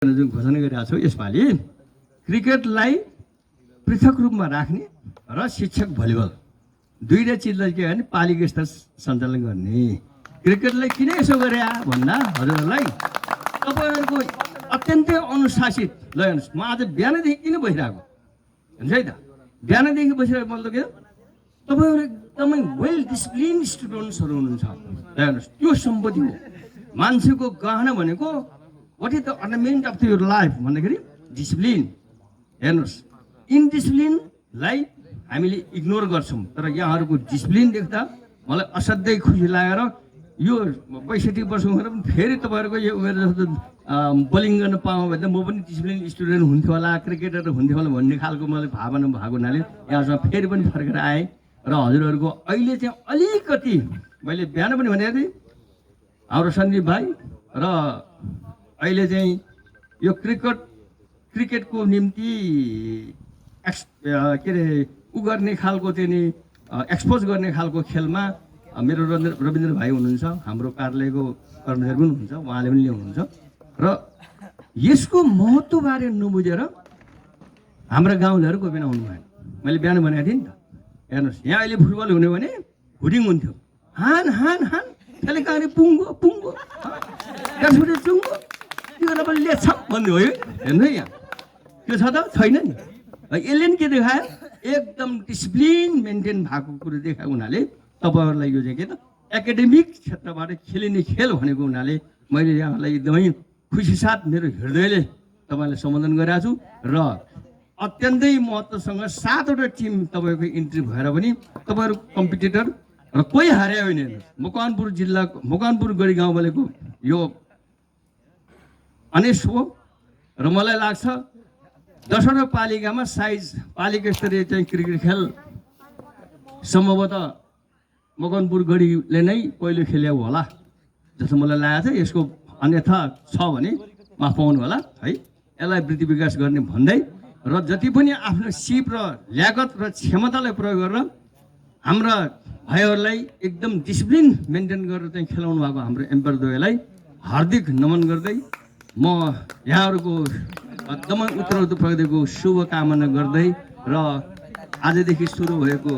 जुन घोषणा गरिरहेको छौँ यसपालि क्रिकेटलाई पृथक रूपमा राख्ने र शिक्षक भलिबल दुईटा चिजलाई के भने पालिका स्तर सञ्चालन गर्ने। क्रिकेटलाई किन यसो गरे भन्दा हजुरहरूलाई तपाईँहरूको अत्यन्तै अनुशासित ल हेर्नुहोस्, म आज बिहानदेखि किन बसिरहेको हुन्छ है त, बिहानदेखि बसिरहेको मतलब के तपाईँहरू एकदमै वेल डिसिप्लिन स्टुडेन्ट्सहरू हुनुहुन्छ। हेर्नुहोस्, त्यो सम्पत्ति हो। मान्छेको गहना भनेको what is the ornament of your life भन्दाखेरि डिसिप्लिन। हेर्नुहोस्, इनडिसिप्लिनलाई हामीले इग्नोर गर्छौँ, तर यहाँहरूको डिसिप्लिन देख्दा मलाई असाध्यै खुसी लागेर यो 65 वर्ष उमेर पनि फेरि तपाईँहरूको यो उमेर जस्तो बोलिङ गर्न पाऊँ भने म पनि डिसिप्लिन स्टुडेन्ट हुन्थ्यो होला, क्रिकेटर हुन्थ्यो होला भन्ने खालको मलाई भावना भएको हुनाले यहाँसँग फेरि पनि फर्केर आएँ। र हजुरहरूको अहिले चाहिँ अलिकति मैले बिहान पनि भनेको थिएँ हाम्रो सन्दीप भाइ र अहिले चाहिँ यो क्रिकेटको निम्ति के अरे उ गर्ने खालको चाहिँ नि एक्सपोज गर्ने खालको खेलमा मेरो रविन्द्र भाइ हुनुहुन्छ, हाम्रो कार्यालयको कर्मचारी पनि हुनुहुन्छ, उहाँले पनि ल्याउनुहुन्छ। र यसको महत्त्वबारे नबुझेर हाम्रा गाउँलेहरू कोही पनि आउनु भएन। मैले बिहान भनेको थिएँ नि त, हेर्नुहोस् यहाँ अहिले फुटबल हुने भने हुडिङ हुन्थ्यो, हान हान हान त्यसले कहाँनिर पुङ्गो पुङ्गो त्यसबाट चुङ्गो त्यो गरेर पनि लेछ भन्ने हो। हेर्नु है, यहाँ त्यो छ त छैन नि। यसले नि के देखायो, एकदम डिसिप्लिन मेन्टेन भएको कुरो देखाएको हुनाले तपाईँहरूलाई यो चाहिँ के त एकाडेमिक क्षेत्रबाट खेलिने खेल भनेको हुनाले मैले यहाँलाई एकदमै खुसी साथ मेरो हृदयले तपाईँलाई सम्बोधन गरिरहेको छु। र अत्यन्तै महत्त्वसँग 7वटा टिम तपाईँको इन्ट्री भएर पनि तपाईँहरू कम्पिटिटर र कोही हार्या होइन। मकवानपुर जिल्लाको मकवानपुर गढी गाउँपालिकाको यो अनेस हो र मलाई लाग्छ 10वटा पालिकामा साइज पालिका स्तरीय चाहिँ क्रिकेट खेल सम्भवतः मकवानपुर गढीले नै पहिलो खेल्यो होला जस्तो मलाई लागेको छ। यसको अन्यथा छ भने माफ पाउनु होला है। यसलाई वृद्धि विकास गर्ने भन्दै र जति पनि आफ्नो सिप र ल्याकत र क्षमतालाई प्रयोग गरेर हाम्रा भाइहरूलाई एकदम डिसिप्लिन मेन्टेन गरेर चाहिँ खेलाउनु भएको हाम्रो एम्पायर द्वयलाई हार्दिक नमन गर्दै म यहाँहरूको दमन उत्तरोत्तर प्रगतिको शुभकामना गर्दै र आजदेखि सुरु भएको